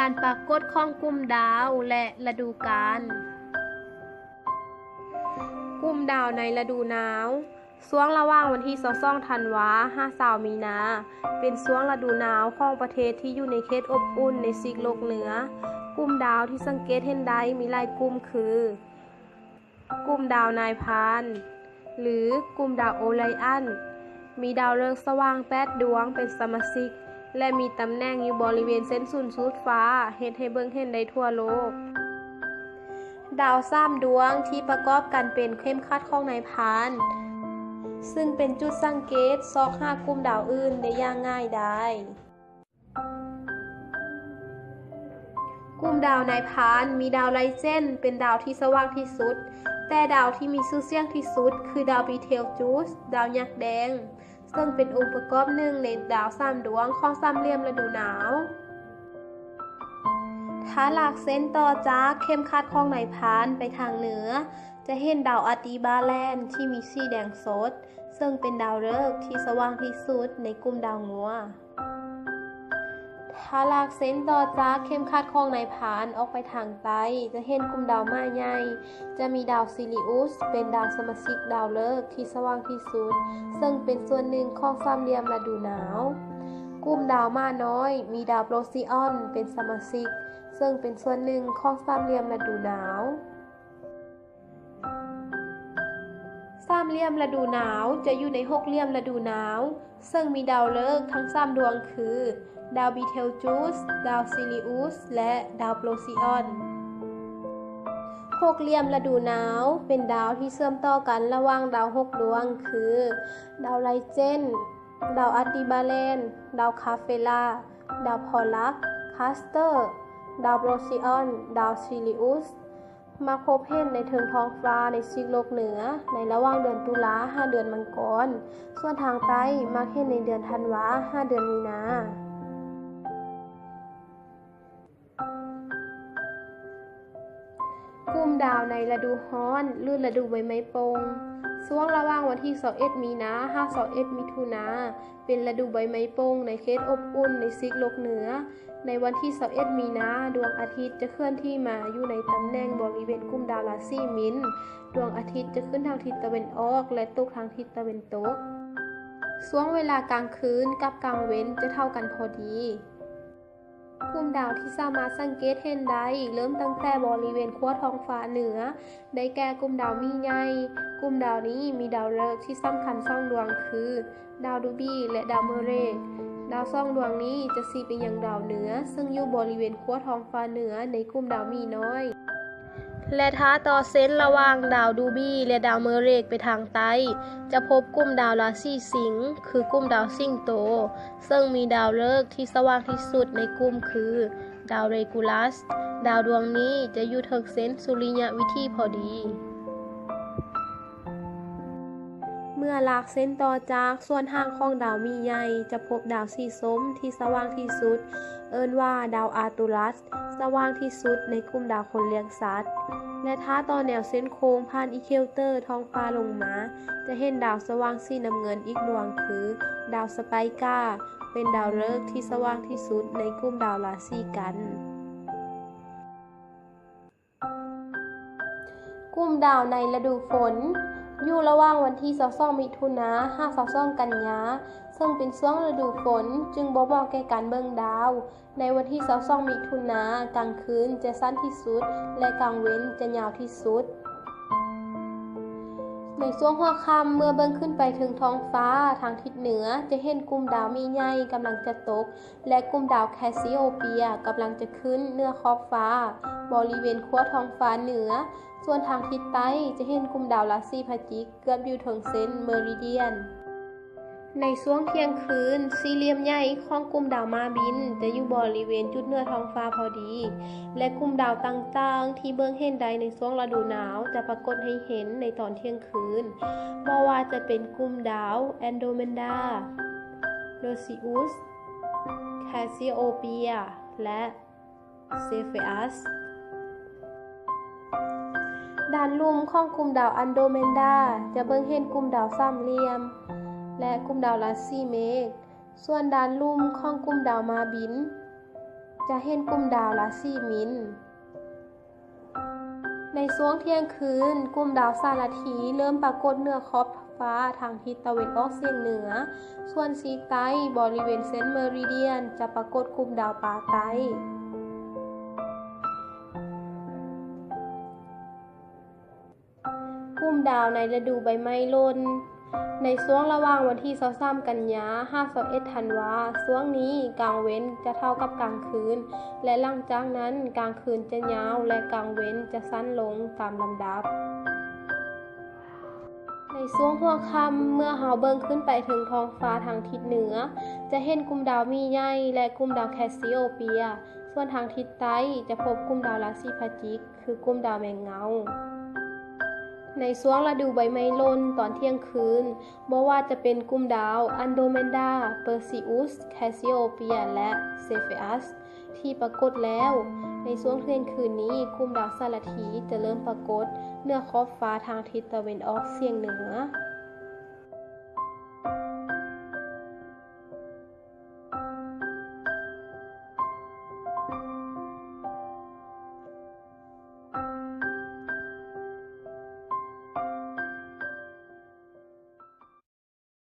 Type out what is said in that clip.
ການປາກົດຂອງກຸ່ມດາວ ແລະ ລະດູການ. ກຸ່ມດາວໃນລະດູໜາວ. ຊ່ວງລະຫວ່າງວັນທີຊາວສອງທັນວາ ຫາ ຊາວມີນາ ເປັນຊ່ວງລະດູໜາວຂອງປະເທດທີ່ຢູ່ໃນເຂດອົບອຸ່ນໃນຊີກໂລກເໜືອ. ກຸ່ມດາວທີ່ສັງເກດເຫັນໄດ້ມີຫຼາຍກຸ່ມຄື ກຸ່ມດາວນາຍພານ ຫຼື ກຸ່ມດາວໂອໄລອັນ ມີດາວເລິກສະຫວ່າງແປດດວງເປັນສະມາຊິກ ແລະ ມີຕຳແໜ່ງຢູ່ບໍລິເວນເສັ້ນສູນສູດຟ້າ ເຮັດໃຫ້ເບິ່ງເຫັນໄດ້ທົ່ວໂລກ. ດາວສາມດວງທີ່ປະກອບກັນເປັນເຂັມຂັດຂອງນາຍພານ ຊຶ່ງເປັນຈຸດສັງເກດຊອກຫາກຸ່ມດາວອື່ນໄດ້ຢ່າງງ່າຍດາຍ. ກຸ່ມດາວນາຍພານມີດາວໄລເຈັນເປັນດາວທີ່ສະຫວ່າງທີ່ສຸດ, ແຕ່ດາວທີ່ມີຊື່ສຽງທີ່ສຸດຄືດາວບີເທວຈູສ, ດາວຍັກແດງ, ເຊິ່ງເປັນອົງປະກອບໜຶ່ງໃນດາວສາມດວງຂອງສາມຫຼ່ຽມລະດູໜາວ. ຖ້າລາກເສັ້ນຕໍ່ຈາກເຂັມຂັດຂອງນາຍພານໄປທາງເໜືອ, ຈະເຫັນດາວອັດຕີບາແລນທີ່ມີສີແດງສົດ, ເຊິ່ງເປັນດາວເລິກທີ່ສະຫວ່າງທີ່ສຸດໃນກຸ່ມດາວງົວ. ຖ້າລາກເສັ້ນຕໍ່ຈາກເຂັມຂັດຂອງນາຍພານອອກໄປທາງໃຕ້, ຈະເຫັນກຸ່ມດາວໝາໃຫຍ່, ຈະມີດາວຊີຣິອຸສເປັນດາວສະມາຊິກດາວເລິກທີ່ສະຫວ່າງທີ່ສຸດ, ເຊິ່ງເປັນສ່ວນໜຶ່ງຂອງສາມຫຼ່ຽມລະດູໜາວ. ກຸ່ມດາວໝານ້ອຍມີດາວໂປຣຊີອອນເປັນສະມາຊິກ, ເຊິ່ງເປັນສ່ວນໜຶ່ງຂອງສາມຫຼ່ຽມລະດູໜາວ. ສາມຫຼ່ຽມລະດູໜາວຈະຢູ່ໃນຫົກຫຼ່ຽມລະດູໜາວ, ເຊິ່ງມີດາວເລິກທັງສາມດວງຄື ດາວບີເທວຈູສ, ດາວຊີຣິອຸສ ແລະ ດາວໂປຣຊີອອນ. ຫົກຫຼ່ຽມລະດູໜາວເປັນດາວທີ່ເຊື່ອມຕໍ່ກັນລະຫວ່າງດາວຫົກດວງຄື ດາວໄລເຈັນ, ດາວອັດຕີບາແລນ, ດາວຄາເຟລາ, ດາວພອລັກ, ຄາສເຕີ, ດາວໂປຣຊີອອນ, ດາວຊີຣິອຸສ. ມັກພົບເຫັນໃນເທິງທ້ອງຟ້າໃນຊີກໂລກເໜືອໃນລະຫວ່າງເດືອນຕຸລາຫາເດືອນມັງກອນ, ສ່ວນທາງໃຕ້ມັກເຫັນໃນເດືອນທັນວາຫາເດືອນມີນາ. ກຸ່ມດາວໃນລະດູຮ້ອນ ຫຼື ລະດູໃບໄມ້ປົ່ງ. ຊ່ວງລະຫວ່າງວັນທີຊາວເອັດມີນາຫາຊາວເອັດມິຖຸນາ ເປັນລະດູໃບໄມ້ປົ່ງໃນເຂດອົບອຸ່ນໃນຊີກໂລກເໜືອ. ໃນວັນທີຊາວເອັດມີນາ, ດວງອາທິດຈະເຄື່ອນທີ່ມາຢູ່ໃນຕຳແໜ່ງບໍລິເວນກຸ່ມດາວລາສີມິນ. ດວງອາທິດຈະຂຶ້ນທາງທິດຕາເວັນອອກ ແລະ ຕົກທາງທິດຕາເວັນຕົກ. ຊ່ວງເວລາກາງຄືນກັບກາງເວັນຈະເທົ່າກັນພໍດີ. ກຸ່ມດາວທີ່ສາມາດສັງເກດເຫັນໄດ້ ເລີ່ມຕັ້ງແຕ່ບໍລິເວນຂົ້ວທ້ອງຟ້າເໜືອ ໄດ້ແກ່ກຸ່ມດາວໝີໃຫຍ່. ກຸ່ມດາວນີ້ມີດາວເລິກທີ່ສຳຄັນສອງດວງຄື ດາວດູບີ ແລະ ດາວເມີເຣກ. ດາວສອງດວງນີ້ຈະຊີ້ໄປຍັງດາວເໜືອ ເຊິ່ງຢູ່ບໍລິເວນຂົ້ວທ້ອງຟ້າເໜືອໃນກຸ່ມດາວໝີນ້ອຍ. ແລະ ຖ້າຕໍ່ເສັ້ນລະຫວ່າງດາວດູບີ ແລະ ດາວເມີເຣກໄປທາງໃຕ້, ຈະພົບກຸ່ມດາວລາສີສິງ ຄືກຸ່ມດາວສິງໂຕ, ເຊິ່ງມີດາວເລິກທີ່ສະຫວ່າງທີ່ສຸດໃນກຸ່ມຄື ດາວເຣກູລັສ. ດາວດວງນີ້ຈະຢູ່ເທິງເສັ້ນສຸລິຍະວິຖີພໍດີ. ເມື່ອລາກເສັ້ນຕໍ່ຈາກສ່ວນຫາງຂອງດາວໝີໃຫຍ່ ຈະພົບດາວສີສົ້ມທີ່ສະຫວ່າງທີ່ສຸດ, ເອີ້ນວ່າດາວອາຕູຣັສ, ສະຫວ່າງທີ່ສຸດໃນກຸ່ມດາວຄົນລ້ຽງສັດ. ແລະ ຖ້າຕໍ່ແນວເສັ້ນໂຄ້ງຜ່ານອີເຄວເຕີທ້ອງຟ້າລົງມາ, ຈະເຫັນດາວສະຫວ່າງສີນ້ຳເງິນອີກດວງຄື ດາວສະໄປກາ, ເປັນດາວເລິກທີ່ສະຫວ່າງທີ່ສຸດໃນກຸ່ມດາວລາສີກັນ. ກຸ່ມດາວໃນລະດູຝົນ ຢູ່ລະຫວ່າງວັນທີຊາວສອງມິຖຸນາຫາຊາວສອງກັນຍາ, ເຊິ່ງເປັນຊ່ວງລະດູຝົນ ຈຶ່ງບໍ່ເໝາະແກ່ການເບິ່ງດາວ. ໃນວັນທີຊາວສອງມິຖຸນາ, ກາງຄືນຈະສັ້ນທີ່ສຸດ ແລະ ກາງເວັນຈະຍາວທີ່ສຸດ. ໃນຊ່ວງຫົວຄ່ຳ ເມື່ອເບິ່ງຂຶ້ນໄປເທິງທ້ອງຟ້າທາງທິດເໜືອ, ຈະເຫັນກຸ່ມດາວໝີໃຫຍ່ກຳລັງຈະຕົກ ແລະ ກຸ່ມດາວແຄຊີໂອເປຍກຳລັງຈະຂຶ້ນເໜືອຂອບຟ້າ ບໍລິເວນຂົ້ວທ້ອງຟ້າເໜືອ, ສ່ວນທາງທິດໃຕ້ຈະເຫັນກຸ່ມດາວລາສີພະຈິກເກືອບຢູ່ເທິງເສັ້ນເມີຣິດຽນ. ໃນຊ່ວງທ່ຽງຄືນ, ສີ່ຫຼ່ຽມໃຫຍ່ຂອງກຸ່ມດາວມ້າບິນຈະຢູ່ບໍລິເວນຈຸດເໜືອທ້ອງຟ້າພໍດີ ແລະ ກຸ່ມດາວຕ່າງໆທີ່ເບິ່ງເຫັນໄດ້ໃນຊ່ວງລະດູໜາວຈະປາກົດໃຫ້ເຫັນໃນຕອນທ່ຽງຄືນ, ບໍ່ວ່າຈະເປັນກຸ່ມດາວແອນໂດເມນດາ, ເພີຊີອຸສ, ແຄຊີໂອເປຍ ແລະ ເຊເຟອັສ. ດ້ານລຸ່ມຂອງກຸ່ມດາວແອນໂດເມນດາຈະເບິ່ງເຫັນກຸ່ມດາວສາມຫຼ່ຽມ ແລະ ກຸ່ມດາວລາສີເມກ, ສ່ວນດ້ານລຸ່ມຂອງກຸ່ມດາວມ້າບິນ ຈະເຫັນກຸ່ມດາວລາສີມິນ. ໃນຊ່ວງທ່ຽງຄືນ, ກຸ່ມດາວສາລະຖີເລີ່ມປາກົດເໜືອຂອບຟ້າທາງທິດຕາເວັນອອກສຽງເໜືອ, ສ່ວນຊີກໃຕ້ບໍລິເວນເສັ້ນເມີຣິເດຍນຈະປາກົດກຸ່ມດາວປາໃຕ້. ກຸ່ມດາວໃນລະດູໃບໄມ້ຫຼົ່ນ. ໃນຊ່ວງລະຫວ່າງວັນທີຊາວສາມ ກັນຍາ ຫາ ຊາວເອັດ ທັນວາ, ຊ່ວງນີ້ກາງເວັນຈະເທົ່າກັບກາງຄືນ ແລະ ຫຼັງຈາກນັ້ນກາງຄືນຈະຍາວ ແລະ ກາງເວັນຈະສັ້ນລົງຕາມລຳດັບ. ໃນຊ່ວງຫົວຄ່ຳ, ເມື່ອເຮົາເບິ່ງຂຶ້ນໄປເທິງທ້ອງຟ້າທາງທິດເໜືອ, ຈະເຫັນກຸ່ມດາວໝີໃຫຍ່ ແລະ ກຸ່ມດາວແຄສຊີໂອເປຍ, ສ່ວນທາງທິດໃຕ້ຈະພົບກຸ່ມດາວລາສີພະຈິກ ຄືກຸ່ມດາວແມງເງົາ. ໃນຊ່ວງລະດູໃບໄມ້ຫຼົ່ນຕອນທ່ຽງຄືນ, ບໍ່ວ່າຈະເປັນກຸ່ມດາວອັນໂດແມນດາ, ເປີຊີອຸສ, ແຄສຊີໂອເປຍ ແລະ ເຊເຟອັສ ທີ່ປາກົດແລ້ວ, ໃນຊ່ວງທ່ຽງຄືນນີ້, ກຸ່ມດາວສາລະຖີຈະເລີ່ມປາກົດເໜືອຂອບຟ້າທາງທິດຕາເວັນອອກສຽງເໜືອ.